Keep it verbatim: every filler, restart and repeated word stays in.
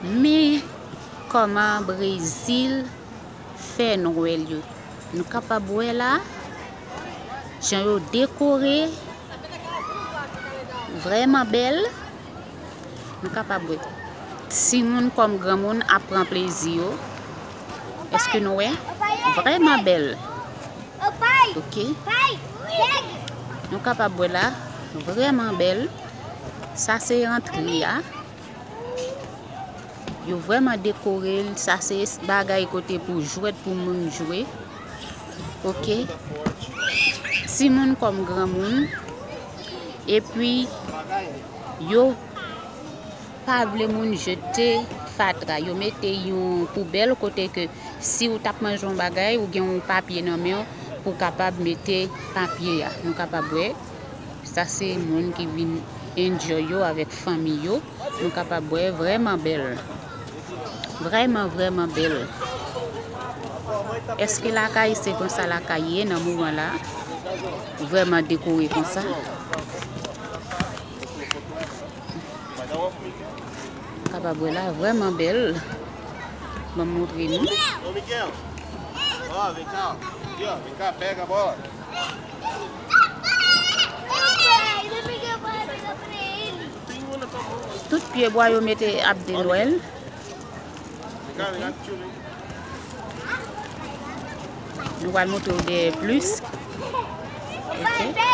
Men kòman Brezil fè Nwèl yo. Nou kapab wè la, jan yo dekore, vrèman bèl. Nou kapab wè timoun kòm granmoun ap pran plezi yo. Èske nou wè? Vrèman bèl. Ok. Nou kapab wè la, vrèman bèl. Sa se antre a. Yo vrèman dekore l. Sa se bagay kote pou jwèt pou moun jwe. Ok. Timoun kòm granmoun. Epi, yo pa vle moun jete fatra. Yo mete yon poubèl kote ke si w t ap manje yon bagay, ou gen yon papye nan men w pou w kapab mete papye a. Nou kapab wè, sa se moun ki vin enjoy yo avèk fanmi yo. Nou kapab wè, vrèman bèl. Vrèman, vrèman bèl. Èske lakay se konsa lakay ye nan moman la? Vrèman dekore konsa. Kapab wè la, vrèman bèl. Ban m montre nou. Ô, Miguel. Ó, vem cá. Aqui, ó, vem cá, pega a bola. Tout pye bwa yo mete ap de Nwèl. Nou pral montre w dèyè plis. Ok.